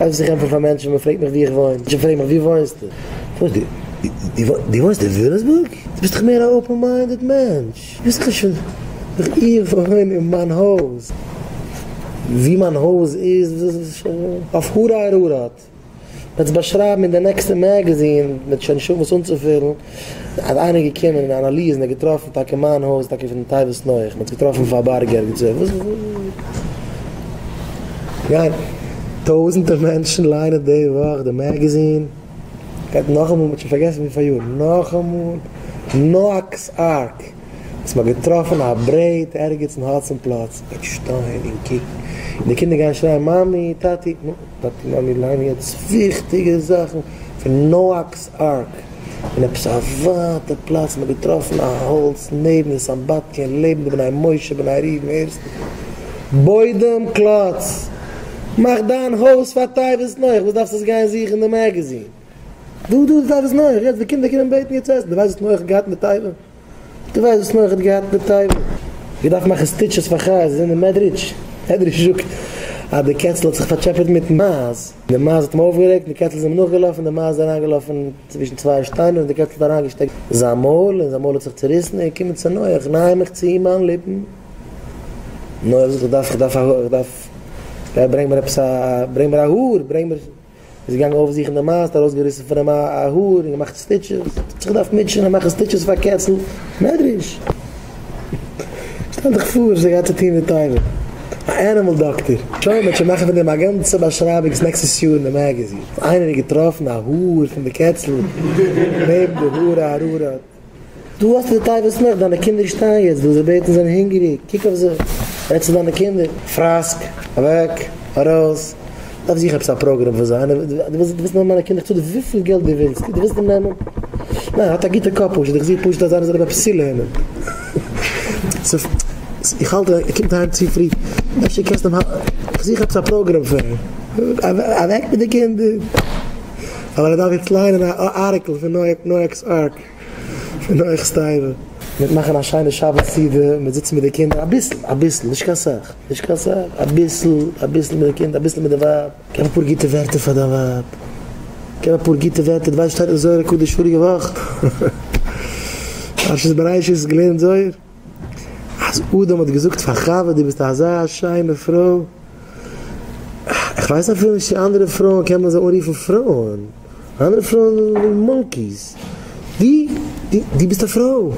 ווייסט וואס איך ענטפער פאר מענטשן ווען מען פרעגט מיך וואו איך וואוין? מענטשן פרעגן מיך וואו וואוינסטו? וואס דו דו וואוינסט אין וויליאמסבורג? דו ביסט דאך מער א open minded מענטש, דו ביסט דאך נישט פון איך וואוין אין מיין הויז. וואו מיין הויז איז? אויף הר ארארט. מ'וועט עס באשרייבן אין די נעקסטע magazine, מ'וועט שוין נישט האבן וואס אנצופילן, אז איינער איז געקומען אין אנאליז און האט געטראפן טאקע מיין הויז טאקע פון תיבת נח, מ'האט עס געטראפן אויף א בארג ערגעץ וואו, וואס גיין טויזענטער מענטשן ליינען די וואך די magazine, גייט נאכאמאל, מ'האט שוין פארגעסן ווי פאריאר, נאכאמאל Noah's Ark. וואס מ'האט געטראפן א ברעט ערגעץ אין האצנפלאץ, מ'גייט שטיין און קוקן, און די קינדער גייען שרייען מאמי, טאטי, נו, טאטי מאמי ליינען יעצט וויכטיגע זאכן פון Noah's Ark, אין עפעס א ווייטע פלאץ מ'האט געטראפן א האלץ נעבן די סמבטיון לעבן די בני משה בני ראובן הערסט? בוידעם קלאץ! מאך דיין הויז פאר תיבת נח, וואס דארפסטו עס גיין זוכן אין די magazine? דא דא איז תיבת נח, יעצט די קינדער קומען בעטן יעצט עסן, דו ווייסט וואס נח האט געהאט מיט תיבה? דו ווייסט וואס נח האט געהאט מיט תיבה? געדארפט מאכן stitches פאר חיות, זעהן די מדרש, מדרש זאגט אז די קעצל האט זיך פארטשעפעט מיטן מייז, די מייז האט אים אויפגערעגט, די קעצל איז אים נאכגעלאפן, די מייז איז אריינגעלאפן צווישן צוויי שטיינער און די קעצל האט אריינגעשטעקט זיין מויל און זיין מויל האט זיך צוריסן, און געקומען צו נח, ניי מיך צו מיין ליפן, נח זאגט איך דארף, איך דארף, איך דארף, גיי ברענג מיר עפעס א, ברענג מיר א האר, ברענג מיר. איז געגאנגען אויפזוכן די מייז, האט ארויסגעריסן פון אים א האר און געמאכט stitches, האט זיך געדארפט מוטשען און מאכן stitches פאר קעצל, מדרש! שטעל דיך פאר וואס ער גייט צו טון מיט תיבה, א animal doctor, שוין מ'וועט שוין מאכן פון דעם א גאנצע באשרייבונג נעקסטעס יאר אין די magazine, איינער האט געטראפן א האר פון די קעצל נעבן די הר ארארט. דא האסטו די תיבות נאך, דיינע קינדער שטייען יעצט דא, זיי בעטן, זענען הונגעריג, קוק אויף זיי, רעד צו דיינע קינדער, פראסק, אוועק, ארויס, דארף זיך עפעס א program פאר זיי, דו ווילסט נעמען מיינע קינדער, איך צאל דיר וויפיל געלט דו ווילסט, דו ווילסט אים נעמען? ניין, האט א גוטע קאפ פשוט, איך זוך פשוט אז איינער זאל אים עפעס צולערנען, איך האלט ער קומט אהיים צו פרי, אפשר קענסטו אים, איך זוך עפעס א program פאר אים, אוועק מיט די קינדער. אבער ער דארף יעצט ליינען א article פון Noah's Ark, פון נח'ס תיבה. מ'וועט מאכן א שיינע שבת סעודה, מ'וועט זיצן מיט די קינדער אביסל, אביסל, נישט קיין סאך, נישט קיין סאך, אביסל, אביסל מיט די קינדער, אביסל מיט די ווייב. געב אפאר גוטע ווערטער פאר דיין ווייב, געב אפאר גוטע ווערטער, דו ווייסט שטייט אין זוהר הקדוש פאריגע וואך, פרשת בראשית, געלערנט זוהר, אז אדם האט געזאגט פאר חוה דו ביסט אזא שיינע פרוי, איך ווייס אפילו נישט צו אנדערע פרויען קען מען זיי אנרופן פרויען, אנדערע פרויען זענען monkeys, דו, דו, דו ביסט א פרוי!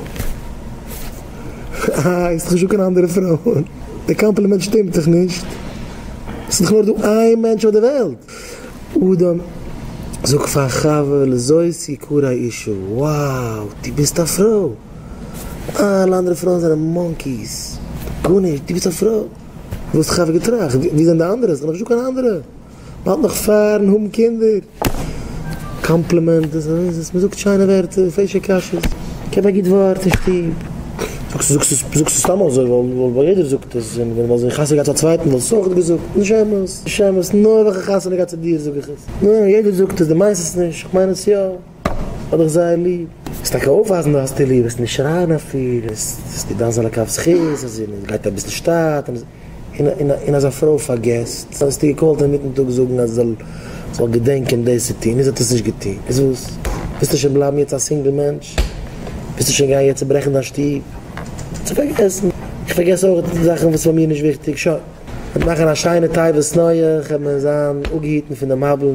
אה, איז דאך נישטא קיין אנדערע פרויען, די קאמפלימענט שטימט דאך נישט, ס'איז דאך נאר דא איין מענטש אויף די וועלט. אדם זאגט פאר חוה לזאת יקרא אשה, wow, דו ביסט א פרוי! אלע אנדערע פרויען זענען monkeys, גארנישט, דו ביסט א פרוי! וואס האט חוה געטראכט? ווי זענען די אנדערע? ס'איז נאך נישטא קיין אנדערע! מ'האלט נאך פארן האבן קינדער! קאמפלימענט איז אז מ'זאגט שיינע ווערטער, פעשע קשיות, געב א גוט ווארט אין שטוב. זאגסט עס זאגסט עס סתם אזוי ווייל יעדער זאגט עס, און ווען וואלסט חתונה געהאט צו א צווייטן וואלסטו עס אויך געזאגט. נישט אמת, נישט אמת, נאר ווען כ'האב חתונה געהאט צו דיר זאג איך עס. נו, יעדער זאגט עס, דו מיינסט עס נישט, איך מיין עס יא. האב דיך זייער ליב. וועסט טאקע אויפווייזן דו האסט איר ליב, וועסט נישט שרייען אויף איר, וועסט איר דן זיין לכף זכות, אז זי גייט אביסל שטאט, און אז א פרוי פארגעסט, האסטו געקאלט אינמיטן טאג זאגן אז זי זאל געדענקען דאס צו טון, און זי האט עס נישט געטון, איז וואס? ווילסטו שוין בלייבן יעצט א single מענטש? ווילסטו שוין גיין יעצט צוברעכן דיין שטוב? צו פארגעסן? איך פארגעס אויך זאכן וואס פאר מיר נישט וויכטיג, שוין. מ'וועט מאכן א שיינע תיבת נח, וועט מען זיין אפגעהיטן פון די מבול.